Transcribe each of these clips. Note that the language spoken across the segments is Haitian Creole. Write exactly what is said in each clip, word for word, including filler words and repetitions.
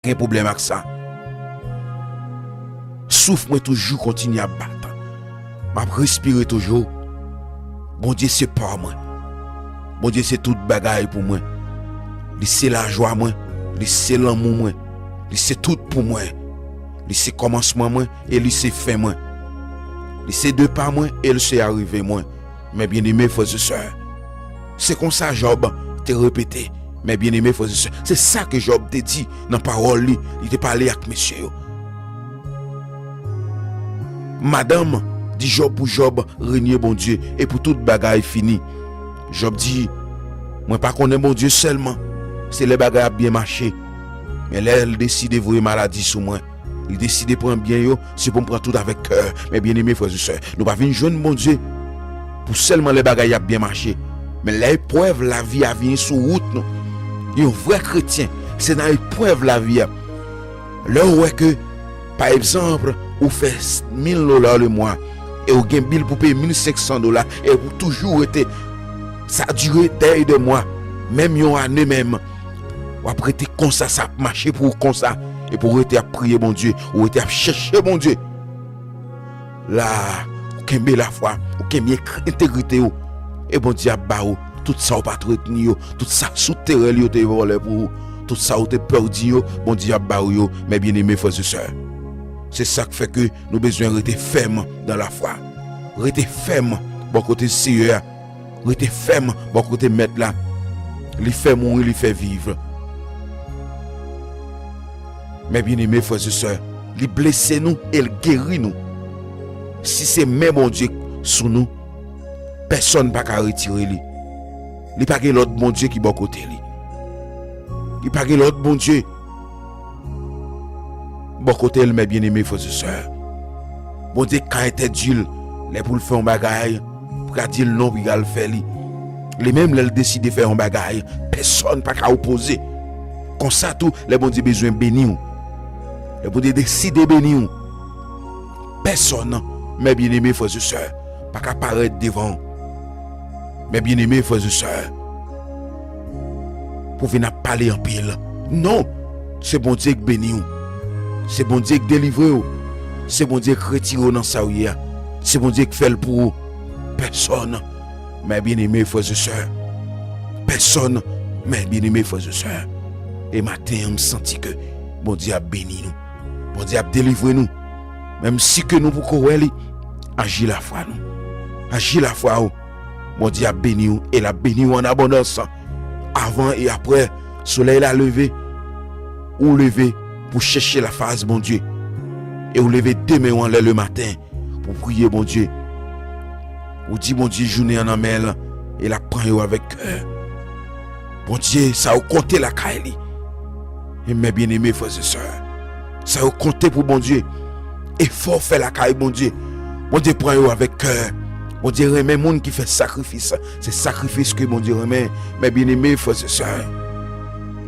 gen pwoblèm ak sa. Souf mwen toujou kontinye ap bat. M ap respire toujou. Bondye se pa mwen. Bondye se tout bagay pou mwen. Li se lajwa mwen. Li se lanmou mwen. Li se tout pou mwen. Li se kòmansman mwen e li se fen mwen. Li se depa mwen e li se arive mwen. Mes bien-aimés frères et sœurs, se konsa Jòb te repete. Mes bien-aimés frères et sœurs, se sa ke Jòb te di nan pawòl li. Li te pale ak mesye yo. Madanm di Jòb pou Jòb renye Bondye e pou tout bagay fini. Jòb di, mwen pa konnen Bondye sèlman, se lè bagay ap byen mache. Men lè l deside voye maladi sou mwen, li deside pran byen yo, se pou m pran tout avèk kè. Men bien-aimés frères et sœurs, nou pa vin jwenn Bondye pou sèlman lè bagay ap byen mache. Men lè eprèv lavi a vini sou wout nou, yon vrè kretyen, se nan eprèv lavi a. Lè w wè ke, pa egzanp, ou fè mil dola le mwa e ou gen bil pou peye mil senk san dola e ou toujou rete, sa dire dèy de mwa, menm yon ane menm, w ap rete konsa, sa ap mache pou ou konsa, epi w rete ap priye Bondye, ou rete ap chèche Bondye. La, ou kenbe lafwa, ou kenbe entegrite w, e Bondye ap ba ou tout sa ou pa t retni yo, tout sa sou teren li yo te vòlè pou ou, tout sa ou te pè w di yo, Bondye ap ba ou yo, mes bien-aimés frères et sœurs. Se sa k fè ke nou bezwen rete fèm nan lafwa. Rete fèm bò kote Seyè a. Rete fèm bò kote Mèt la. Li fè mouri, li fè viv. Mes bien-aimés frères et sœurs, li blese nou e l geri nou. Si se men Bondye sou nou, pèsonn pa ka retire li. Li pa gen lòt Bondye ki bò kote li. Li pa gen lòt Bondye bò kote l, mes bien-aimés frères et sœurs. Bondye ka entèdi l lè pou l fè yon bagay, pou ka di l non, pou l al fè li. Li menm, lè l deside fè yon bagay, pèsonn pa ka opoze. Konsa tou, lè Bondye bezwen beni w, lè Bondye deside beni w, pèsonn, mes bien-aimés frères et sœurs, pa ka parèt devan w. Mes bien-aimés frères et sœurs, pou vin ap pale anpil. Non, se Bondye k beni w. Se Bondye k delivre w. Se Bondye k retire w nan sa w ye a. Se Bondye k fè l pou ou. Pèsonn. Mes bien-aimés frères et sœurs, pèsonn, mes bien-aimés frères et sœurs. E maten an, m santi ke Bondye ap beni nou. Bondye ap delivre nou. Menm si ke nou poko wè li, aji lafwa nou. Aji lafwa w. Bondye ap beni w e l ap beni w an abondans. Avan e apre, solèy la leve, ou leve pou chèche lafas Bondye. E ou leve demen w anlè lematen pou priye Bondye. Ou di Bondye jounen an nan men l e l ap pran yo avèk kè. Bondye, sa yo konte lakay li. E mes bien-aimés frères et sœurs, sa yo konte pou Bondye. Efò w fè lakay Bondye, Bondye pran yo avèk kè. Bondye renmen moun ki fè sakrifis. Se sakrifis ke Bondye renmen. Mes bien-aimés frères et sœurs,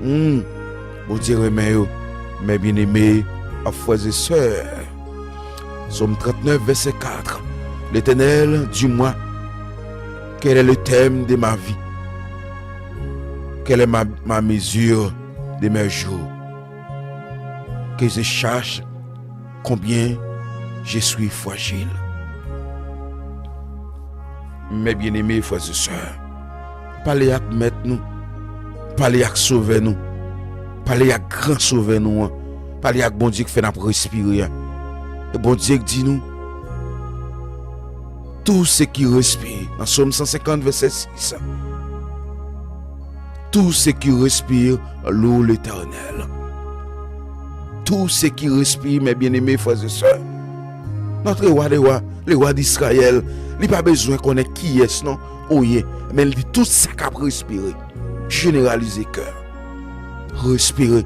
hmm, Bondye renmen yo. Mes bien-aimés frères et sœurs, Psaume trente-neuf, verset quatre. L'Éternel, dis-moi, quel est le terme de ma vie? Quelle est ma, ma mesure de mes jours? Que je cherche combien je suis fragile. Mes bien-aimés frères et sœurs, pale ak Mèt nou, pale ak Sovè nou, pale ak gran Sovè nou an, pale ak Bondye k fè n ap respire a. E Bondye k di nou, tout ce qui respire, nan Sòm san senkant, vèsè sis, tout ce qui respire loue l'Éternel. Tout ce qui respire, mes bien-aimés frères et sœurs. Notre roi des rois, le roi d'Israël, li pa bezwen konnen kiyès non ou ye, men li di tout sa k ap respire. Jeneralize kè. Respire.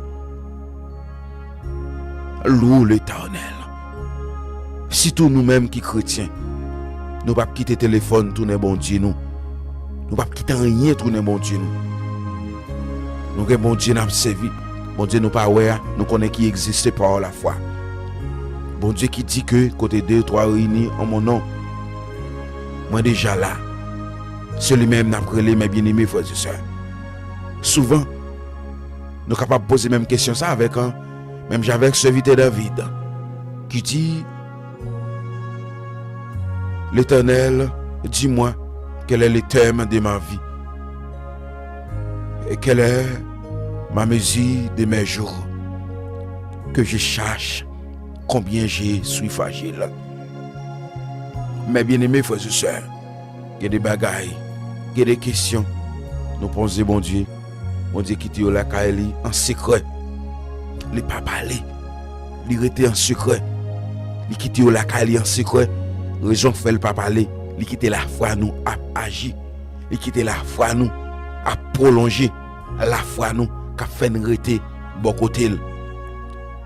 Loue l'Éternel. Sitou nou menm ki kretyen, nou p ap kite telefòn tounen Bondye nou. Nou p ap kite anyen tounen Bondye nou. Nou gen Bondye n ap sèvi. Bondye nou pa wè a, nou konnen ki egziste pa lafwa. Bondye ki di ke kote de, twa reyini an mon non, mwen deja la. Se li menm n ap rele, mes bien-aimés frères et sœurs. Souvan, nou kapab poze menm kesyon sa avèk an, Menm jan avèk sèvitè David, ki di, L'Éternel, dis-moi, quel est le terme de ma vie? Et quelle est ma mesure de mes jours? Que je cherche combien je suis fragile. Mes bien-aimés frères et sœurs, gen de bagay, gen de kesyon nou poze Bondye. Bondye kite yo lakay li an sekrè. Li pa pale. Li rete an sekrè. Li kite yo lakay li an sekrè. Rezon k fè l pa pale, li kite lafwa nou ap aji. Li kite lafwa nou ap pwolonje. Lafwa nou k ap fè n rete bò kote l.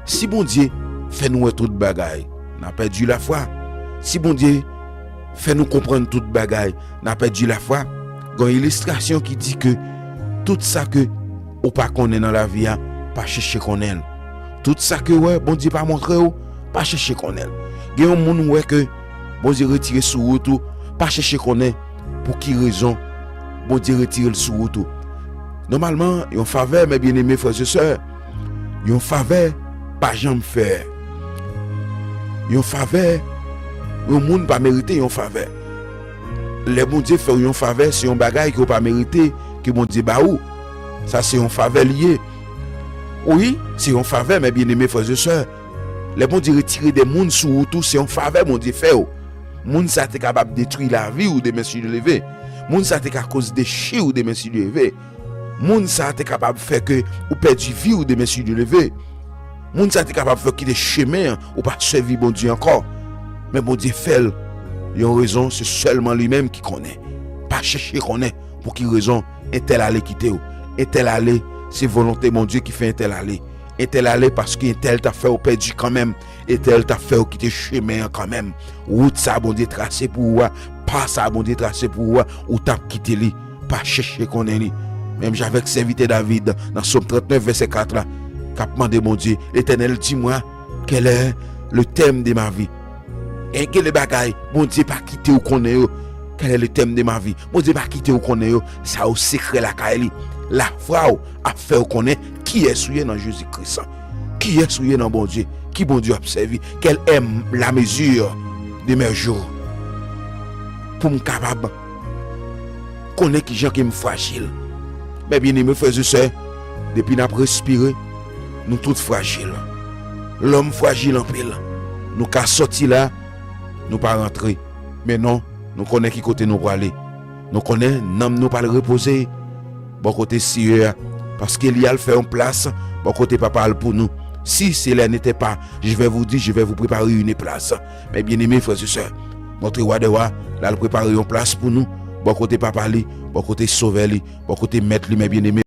Si Bondye fè nou wè tout bagay, n a pèdi lafwa. Si Bondye fè nou konprann tout bagay, n a pèdi lafwa. Gen yon ilistrasyon ki di ke tout sa ke ou pa konnen nan lavi a, pa chèche konnen l. Tout sa ke w wè Bondye pa montre w, pa chèche konnen l. Gen yon moun ou wè ke Bondye retire sou wout ou, pa chèche konnen pou ki rezon Bondye retire l sou wout ou. Nòmalman, yon favè, mes bien-aimés frères et sœurs, yon favè pa janm fè. Yon favè, yon moun pa merite yon favè. Lè Bondye fè w yon favè, se yon bagay ke w pa merite ke Bondye ba ou. Sa se yon favè li ye. Wi, se yon favè, mes bien-aimés frères et sœurs. Lè Bondye retire de moun sou wout ou, se yon favè Bondye fè w. Moun sa te kapab detwi lavi w demen si Dye leve. Moun sa te ka koz dechire w demen si Dye leve. Moun sa te kapab fè ke ou pèdi vi w demen si Dye leve. Moun sa te kapab fè w kite chemen an, ou pa sèvi Bondye ankò. Men Bondye fè l yon rezon, se sèlman li menm ki konnen. Pa chèche konnen pou ki rezon entèl ale kite w. Entèl ale, se volonte Bondye ki fè entèl ale. Entèl ale paske entèl t ap fè w pèdi kanmenm. Entèl t ap fè w kite chemen an kanmenm. Wout sa Bondye trase pou ou a, pa sa Bondye trase pou ou a, ou t ap kite li. Pa chèche konnen li. Menm jan avèk sèvitè David nan Sòm trannèf vèsè kat la, k ap mande Bondye, L'Éternel, dis-moi, quel est le terme de ma vie? Gen de bagay, Bondye pa kite w konnen yo. Quel est le terme de ma vie? Bondye pa kite w konnen yo. Sa yo sekrè lakay li. Lafwa w ap fè w konnen kiyès ou ye nan Jezi Kris. Kiyès ou ye nan Bondye? Ki Bondye w ap sèvi? Quelle est la mesure de mes jours? Pou m kapab konnen kijan ke m frajil. Mes bien-aimés frères et sœurs, depi n ap respire, nou tout frajil. Lòm frajil anpil. Nou ka sòti la, nou pa rantre. Men non, nou konnen ki kote nou prale. Nou konnen nanm nou pral repoze bò kote Seyè a, paske li al fè yon plas bò kote Papa l pou nou. Si cela n'était pas, je vais vous dire, je vais vous préparer une place. Mes bien-aimés frères et sœurs, notre roi des rois, l al prepare yon plas pou nou, bò kote Papa li, bò kote Sovè li, bò kote Mèt li, mes bien-aimés.